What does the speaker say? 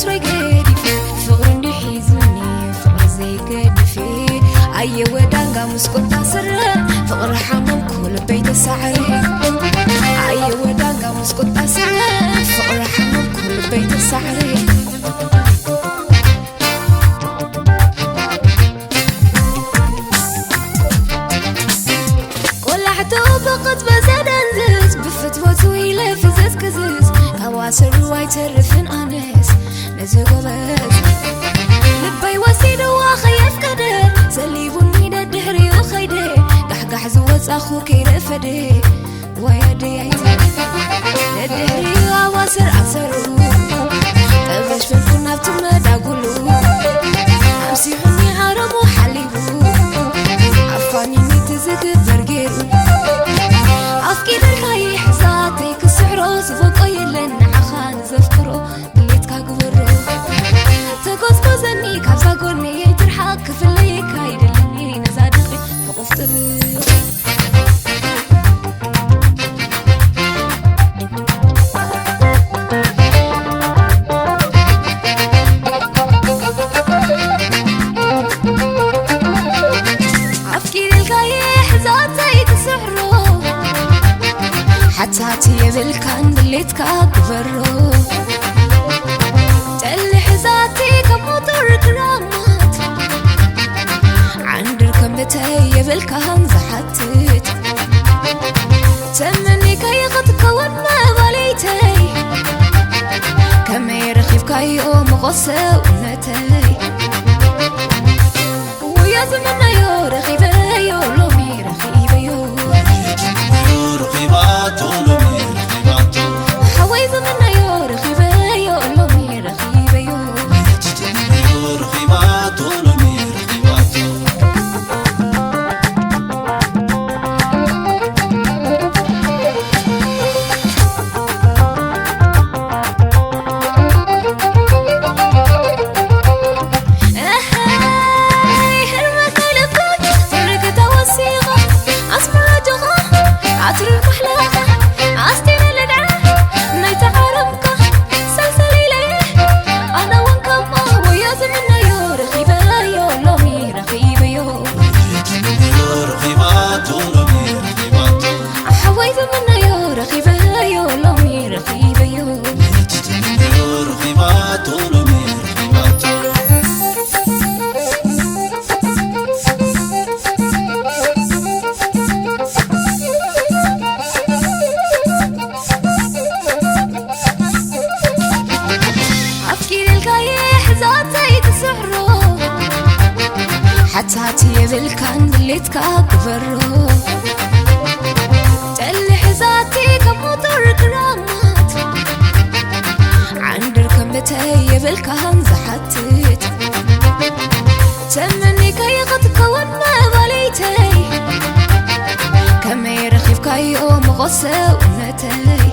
ስረይ ገዲፈ ፍቕሪ እንዲ ሒዙኒ ፍቕሪ ዘይገድፍ ኣየ ወዳንጋ ምስ ቁጣ ስረ ፍቕሪ ሓመምኩ ልበይ ተሳዕረ ኣየ ወዳንጋ ምስ ቁጣ ስረ ፍቕሪ ሓመምኩ ልበይ ተሳዕረ ቆላሕቱ ብቕጽበት ዘደንዝዝ ብፍትወቱ ኢለ ፍዝዝ ክዝዝ ካብ ኣሰሩ ኣይተርፍን ኣነስ ነዚ ጎበዝ ልበይ ወሲድዋ ከየፍቀደ ሰሊቡኒ ደድሕሪኡ ኸይደ ጋሕጋሕ ዝወጻኹ ከይረፈደ ወየደያይቲ ደድሕሪኡ ኣዋሰር ኣሰሩ ጠበሽፈልኩ ናብቲ መዳጉሉ ኣምሲሑኒ ዓረሙ ሓሊቡ ኣፋኒኒ እቲ ዝግበር ገይሩ ኣፍቂደልካ ይሕዛተይ ክስሕሮ ዝበቆ የለን ንዓኻ ንዘፍቅሮ ድሌትካ ግበሮ ተጎዝጎዘኒ ካብዛ ጎኒ ትርሓቅ ክፍለየካ ይደለኒ ነዛ ድኺ ሕቁፍ ጥብቕ ኣፍቂደልካ ይሕዛተይ ክስሕሮ ሓታት የብልካን ድሌትካ ግበሮ ጠሊ ሕዛቲ ከም ሞቶር ክራማት ዓንድር ከም ብተይ የብልካን ዝሓትት ተመኒካ ይኽትከወን መባለይተይ ከመይ ረኺብካዮ መቖሰውነተይ ውያ ዝምነዮ ረኺበዮ ሎሚ ረኺበዮ ረኺባቶ ሎሚ ረኺባቶ ሓወይ ዝምነዮ ረኺበዮ ሎሚ ረኺበዮ ረኺባቶ ሎሚ ረኺባቶ ኣፍቂደልካ ይሕዛተይ ክስሕሮ ሓታት የብልካን ድሌትካ ግበሮ ጠሊ ሕዛቲ ከም ሞቶር ክራማት ዓንድር ከም ብተይ የብልካን ዝሓትት ተመኒካ ይኽትከወን መባለይተይ ከመይ ረኺብካዮ መቖሰውነተይ